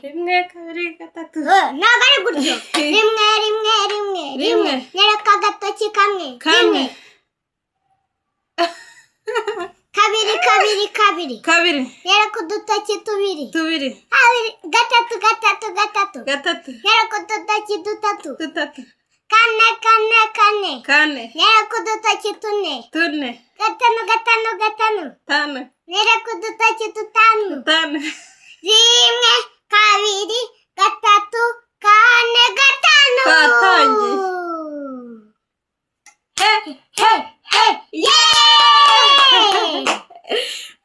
1 2 3. Ntabwo ari gutyo. 1 1 1 1. Nyereka agatoki kamwe. Kamwe. 2 2 2 2. Nyereka udutoki tubiri. 2. 3 3 3 3. Nyereka udutoki dutatu. 3. 4 4 4 4. Nyereka udutoki tune. 4. 5 5 5 5. Nyereka udutoki dutanu. 5. 1 2 3 4 5. Twatangiye. He he he yeee.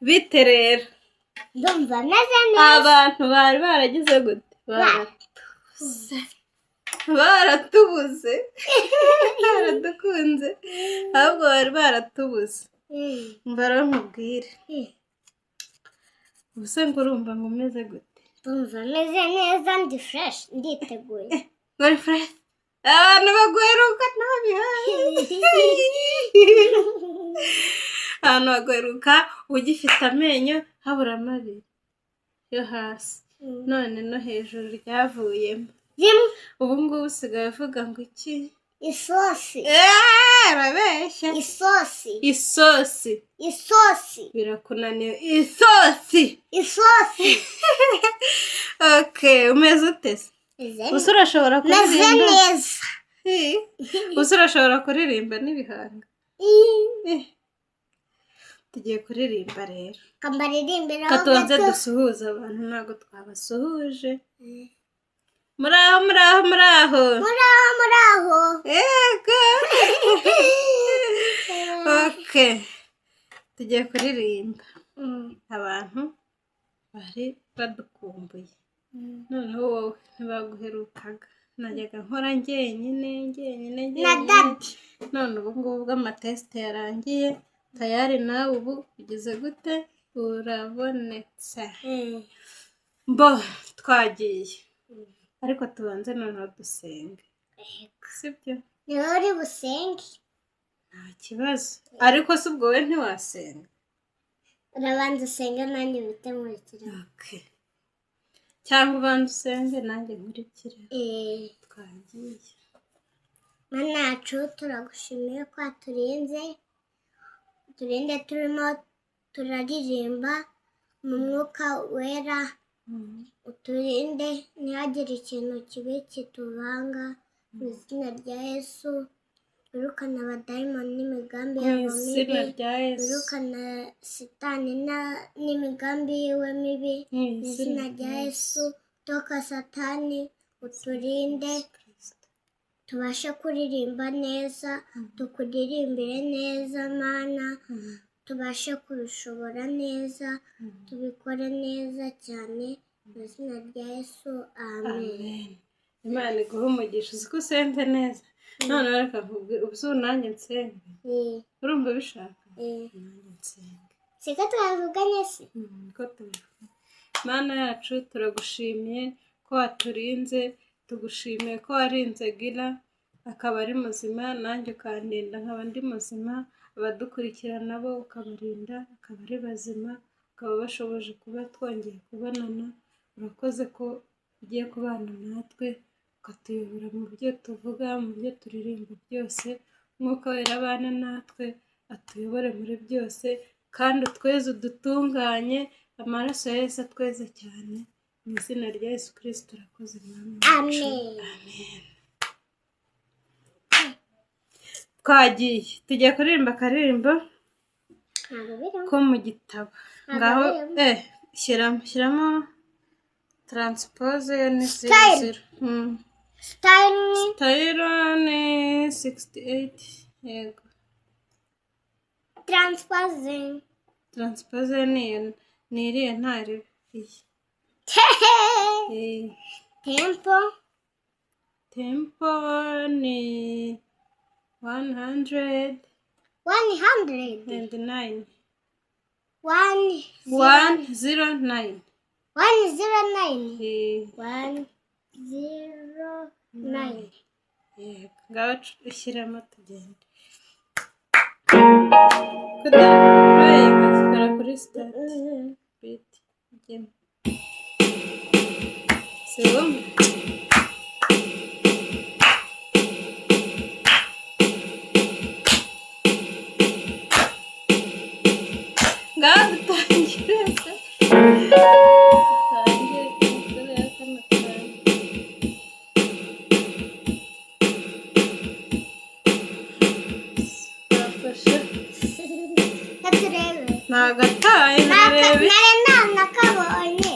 Bite rero? Ndumva meze neza. Abantu bari baragize gute? Baratubuze. Baradukunze. Ahubwo bari baratubuze. Umva rero nkubwire. Ubuse ngo urumva ngo umeze gute? Ndumva meze neza, ndi fresh, nditeguye. Uri fresh? Abantu baguheruka ntabihaye. Abantu baguheruka ugifite amenyo haburamo abiri yo hasi, none no hejuru ryavuyemo. Ubu ngubu usigaye uvuga ngo iki? Isosi. Arabeshya. Isosi. Isosi. Isosi. Birakunaniye. Isosi. Isosi. Okay, umeze ute se? Gusa urashobora kuririmba? Meze neza. Gusa urashobora kuririmba n'ibihanga? Tugiye kuririmba rero. Kambaririmbira. Katubanze dusuhuze abantu, ntabwo twabasuhuje. Muraho muraho muraho. Muraho muraho. Yego. Okay. Tugiye kuririmba. Abantu bari badukumbuye. Noneho wowe ntibaguherukaga. Najyaga nkora njyenyine njyenyine Na daddy. None ubu ngubu ubwo amatesite yarangiye, tayari nawe ubu ugeze gute? Urabonetse. Mbo twagiye. Ariko tubanze noneho dusenge. Sibyo? Niwe uri busenge. Nta kibazo. Ariko si ubwo we ntiwasenga. Urabanza usenge nanjye mpite nkurikira. Okay. Cyangwa ubanza usenge nanjye nkurikire. Twagiye. Mana yacu turagushimiye ko waturinze. Turinde turimo turaririmba mu mwuka wera. Uturinde ntihagire ikintu kibi kituvanga mu izina rya Yesu. Wirukana abadayimoni n'imigambi yabo mibi. Wirukana sitani n'imigambi yiwe mibi mu izina rya Yesu. Toka satani, uturinde tubashe kuririmba neza, tukuririmbire neza Mana, tubashe kubishobora neza, tubikore neza cyane mu izina rya Yesu. Amen. Imana iguhe umugisha. Uzi ko usenze neza. None reka nkubwire, ubu nanjye nsenge. Urumva bishaka? Nanjye nsenge. Siko twavuganye se? Niko tubivuga. Mana yacu turagushimiye ko waturinze, tugushimiye ko warinze Gira akaba ari muzima, nanjye ukandinda nkaba ndi muzima, abadukurikira nabo ukabarinda akaba ari bazima, ukaba bashoboje kuba twongeye kubonana. Urakoze ko ugiye kubana natwe, ukatuyobora mu byo tuvuga, mu byo turirimba byose. Umwuka wera abana natwe, atuyobore muri byose, kandi utweze udutunganye, amaraso ya Yesu atweze cyane. Mu izina rya Yesu Kristo urakoze Mwami wacu. Amen. Amen. Twagiye. Tugiye kuririmba akaririmbo ko mu gitabo. Ngaho shyiramo transpose yo ni 00. Style ni 68. Yego. Transpose. Transpose ni iriya ntari iyi. Tempo. Tempo ni 100. 100. And 9. 1 109. 109. 109. Yego. Ngaho ushyiramo tugende. Kudapurayinga zikora kuri start. Beat. Igemo. Si bumwe? Ngaho dutangire se. Dutangire turebe kano kantu. Bafashe. Reka turebe. Nagataye Naka- ntarebe. Nari nanakabonye.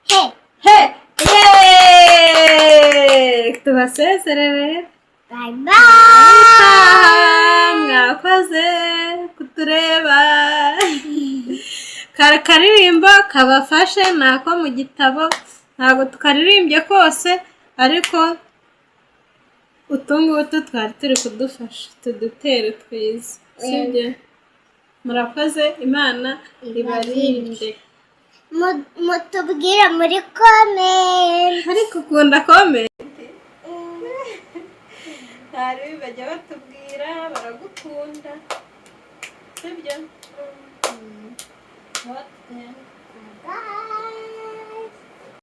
He. He. Yeee! Tubasezere rero. Bye bye. Ah, mwakoze kutureba. Kari karirimbo kabafashe, ni ako mu gitabo, ntabwo tukaririmbye kose, ariko utu ngutu twari turi kudufasha tudutere twiza, sibyo? Murakoze, Imana ibarinde. Mutubwire muri comment. Ariko ukunda comment. Hari bajya batubwira baragukunda, sibyo? What then? Bye.